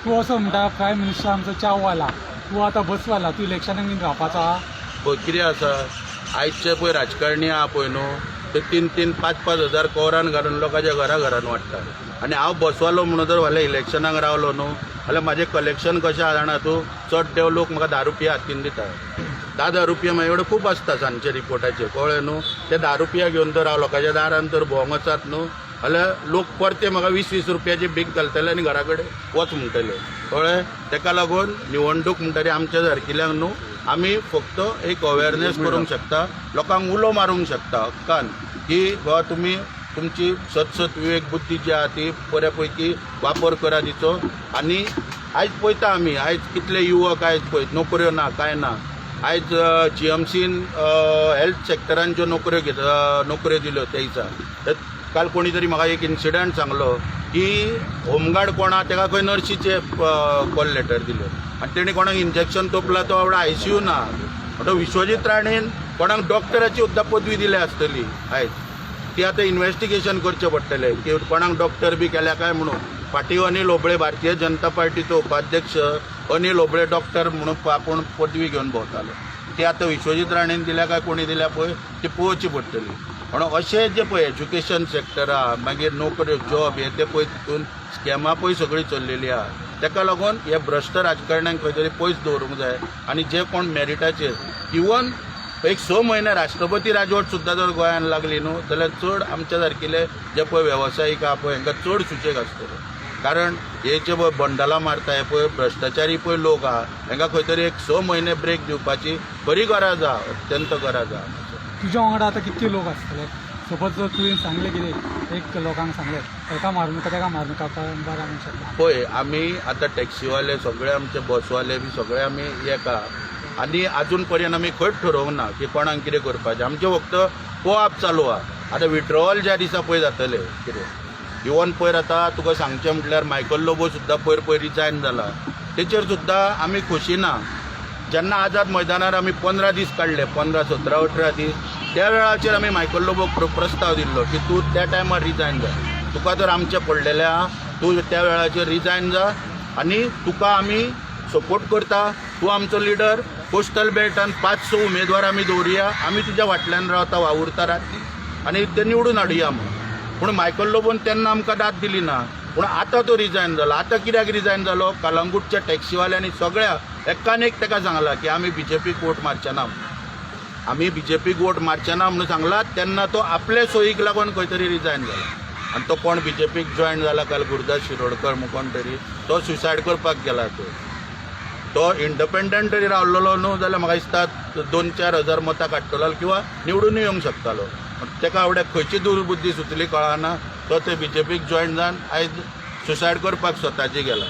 तूं असो म्हणटा, प्रायम मिनिस्टर आमचो च्याववाला, तूं आतां बसवाला, तूं इलेक्शनाक बीन रावपाचो आहा? पळय कितें आसा, आयचे पळय राजकारणी आहा पळय न्हू, ते तीन तीन पांच पांच हजार कवरान घालून लोकांच्या घरा घरान वाडटा. आनी हांव बसवालो म्हणून जर फाल्यां इलेक्शनाक रावलो न्हू जाल्यार म्हाजें कलेक्शन कशें आहा जाणा तूं? चड देव लोक म्हाका 10 रुपया हातीन दिता. धा धा रुपया म्हाजे कडेन खूब आसता सांजचे रिपोर्टाचे, कळ्ळें न्हू? ते 10 रुपया घेवन तर हांव लोकांच्या दारान तर भोंवंक वचात न्हू जाल्यार लोक परते म्हाका वीस वीस रुपयाची भीक घालतले आनी घरा कडेन वच म्हणटले, कळ्ळें? तेका लागून निवडणूक म्हणटरी आमच्या सारकिल्यांक न्हू, आमी फक्त एक अवेरनेस करूंक शकता, लोकांक उलो मारूंक शकता हक्कान की बाबा तुमी तुमची सत सत विवेक बुद्धी जी आहा ती बऱ्या पैकी वापर करा तिचो. आनी आयज पळयता आमी, आयज कितले युवक आयज पळय नोकऱ्यो ना, कांय ना. आयज जीएमसीन हेल्थ सेक्टरान ज्यो नोकऱ्यो घेत नोकऱ्यो दिल्यो त्या दिसा, तर काल कोणी तरी म्हाका एक इन्सिडंट सांगलो की होमगार्ड कोण आहा तेका खंय नर्शीचे कॉल लेटर दिल्यो आनी तेणी कोणाक इंजेक्शन तोपला, तो आवडा आयसीयू ना. म्हणटकर विश्वजीत राणेन कोणाक डॉक्टराची सुद्दां पदवी दिल्या आसतली. आयज ती आतां इन्वेस्टिगेशन करचें पडटलें की कोणाक डॉक्टर बी केल्या काय म्हणून. फाटीं अनिल होबळे, भारतीय जनता पार्टीचो उपाध्यक्ष अनिल होबळे डॉक्टर म्हणून आपूण पदवी घेवन भोंवतालो. ती आतां विश्वजीत राणेन दिल्या काय कोणी दिल्या पळय, ती पळोवची पडटली. म्हणून अशें जे पळय एज्युकेशन सेक्टर आहा, मागीर नोकऱ्यो, जॉब, हे ते पळय तितून स्कॅमां पळय सगळीं चल्लेली आहा. तेका लागून हे भ्रश्ट राजकारण्यांक खंय तरी पयस दवरूंक जाय आनी जे कोण मेरिटाचेर, इवन एक 6 म्हयने राष्ट्रपती राजवट सुद्दां जर गोंयान लागली न्हू जाल्यार चड आमच्या सारकिले जे पळय वेवसायीक आहा पळय हांकां चड सुशेग आसतलो. कारण हे जे पळय बंडलां मारता, हे पळय भ्रश्टाचारी पळय लोक आहा, हांकां खंय तरी एक 6 म्हयने ब्रेक दिवपाची खरी गरज आहा, अत्यंत गरज आहा. तुज्या वांगडा आतां कितके लोक आसतले? सपोज जर तुवें सांगलें कितें एक लोकांक सांगलें, हेका मारू नाका, तेका मारू नाका, बरें म्हणूंक शकता. पळय, आमी आतां टॅक्सीवाले सगळे, आमचे बसवाले बी सगळे आमी एका आनी आजून पर्यंत आमी खंयच ठरोवंक ना की कोणाक कितें करपाचें. आमचें फक्त कोआप चालू आहा. आतां विड्रॉवल ज्या दिसा पळय जातलें कितें, इवन पयर आतां तुका सांगचें म्हटल्यार मायकल लोबो सुद्दां पयर पयर रिजायन जाला, तेचेर सुद्दां आमी खोशी ना. जेन्ना आझाद मैदानार आमी 15 दीस काडले, 15, 17, 18 दीस, त्या वेळाचेर आमी मायकल लोबोक प्रस्ताव दिल्लो की तूं त्या टायमार रिजायन जा, तुका तर आमचें पडलेलें आहा, तूं त्या वेळाचेर रिजायन जा आनी तुका आमी सपोर्ट करता, तूं आमचो लिडर. कोस्टल बेल्टान पांच स उमेदवार आमी दवरुया, आमी तुज्या फाटल्यान रावता, वावुरता रात दीस आनी ते निवडून हाडुया म्हणून. पूण मायकल लोबोन तेन्ना आमकां दाद दिली ना. पूण आतां तो रिजायन जालो. आतां कित्याक रिजायन जालो? कलंगूटच्या टॅक्सीवाल्यांनी सगळ्या एकान एक ताका सांगलां की आमी बीजेपीक वोट मारचे ना म्हणून. आमी बीजेपीक वोट मारचे ना म्हणून सांगला तेन्ना तो आपले सोयीक लागून खंय तरी रिजायन जाला आनी तो कोण बीजेपीक जॉयन जाला काल, गुरुदास शिरोडकर म्हूण कोण तरी, तो सुसायड करपाक गेला. तो तो इंडिपेंडंट तरी रावलेलो न्हू जाल्यार म्हाका दिसता 2-4 हजार मतां काडटलो किंवा निवडून येवंक शकतालो. ताका आवड्याक खंयची दुर्बुद्धी सुचली कळना, तो ते बीजेपीक जॉयन जावन आयज सुसायड करपाक स्वताची गेला.